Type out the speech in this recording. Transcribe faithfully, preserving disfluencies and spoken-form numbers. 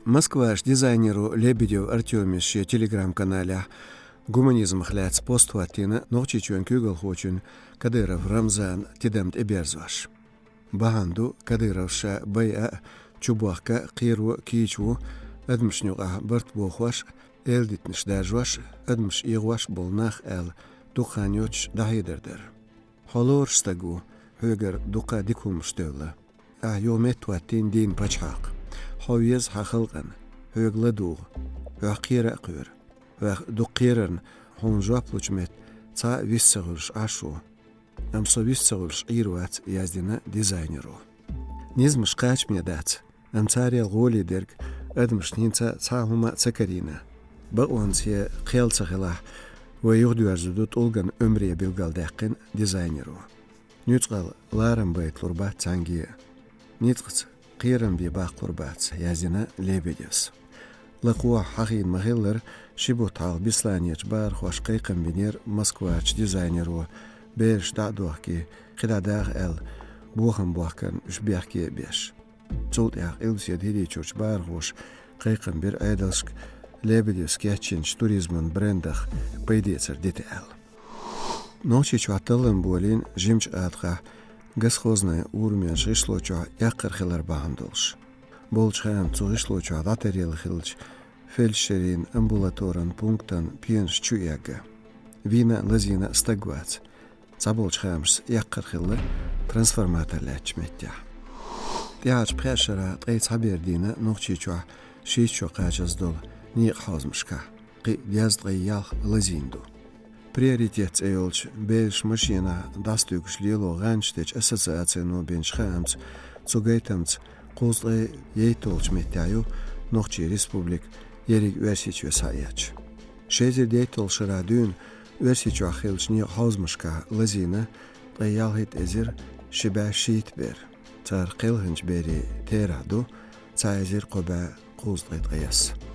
Москварчу дизайнеро Лебедев Артёме шен Telegram-каналехь гуманизмах лаьцна пост хӀоттийна Нохчийчоьнан куьйгалхочун Кадыров Рамзанан тидам тӀеберзош. Бахьана ду, Кадыров ша байъа а, чубохка а, кхеро а кийча ву, адамашна юкъахь барт бохош а, эладитанаш даржош а, адамаш эгӀош а болу нах аьлла, дукха хан йоццуш дӀахьедар дар. Хьо лоруш стаг ву, хьоьгара дуккха а дика хӀуманаш девлла. Ахь юха меттахӀоттийна дийнан пачхьалкх. Хьо веза хьан халкъана, хьоьга ладугӀу, хьох кхера а кхоьру. Хьох дукха кхерарна, хьуна жоп лучу метта цхьа а вист ца хуьлуш Ӏаш ву. Амма со вист ца хуьлуш Ӏийр вац, яздина дизайнеро. Низамаш кхачаме дац, амма царел гӀоле дерг адамашна хӀинца цхьа а хӀума а ца карийна. Бакъонца я кхел ца хилахь, вай юхадоьрзур ду тӀулган омре, билгалдаьккхина дизайнеро. Нуьцкъала ларам байталур бац цхьаьнгге а. Ницкъаца кхерам бен баккхалур бац, яздина Лебедевс. Лакхахь хьахийна ма-хиллара, ши бутт хьалха Бесланерчу бахархошка кхайкхам бинера Москварчу дизайнеро, бераш дӀа а дохкий, кхидӀа даха аьлла, бохам бохкарна уьш бехке а беш. Цул тӀаьхьа Къилбаседа ХӀирийчуьрчу бахархоша кхайкхам бира Ӏедалшка, Лебедевс кечйинчу туризман брендах пайдацар дита аьлла. Нохчийчохь таллам болийна жимачу Ӏадатехь Госхознай урамаш гӀишлочохь эккхар хилар бахьана долуш. Болчу хаамца цу гӀишлочохь дӀатаръелла хиллачу фельдшерийн амбулаторан пунктан пенаш чу эгна. Вийна а, лазийна а стаг вац. Цхьаболчу хаамашца эккхар хилла трансформатор лаьттачу меттехь. ТӀаьхьарчу пхеа шарахь ткъе цхьа бер дийна Нохчийчохь шийтта шо кхачаза долу некъан хьозамашкахь, кхин а дезткъе ялх лазийна ду. «Приоритет» цӀе йолчу бераш машенахь дӀасатуьгуш лело гӀанташ дечу ассоциацино бинчу хаамца, цу гайтамца кхузткъе ейтталгӀачу меттехь ю Нохчийн Республика ерриг Оьрсийчоь схьаэцча. Ши эзар дейтталгӀачу шарахь дуьйна Оьрсийчохь хиллачу некъан хьозамашкахь лазийна ткъе ялхитта эзар ши бӀе шийтта бер. Царах кхелхинчу берийн терахь ду цхьа эзар кхо бӀе кхузткъе ткъайесна.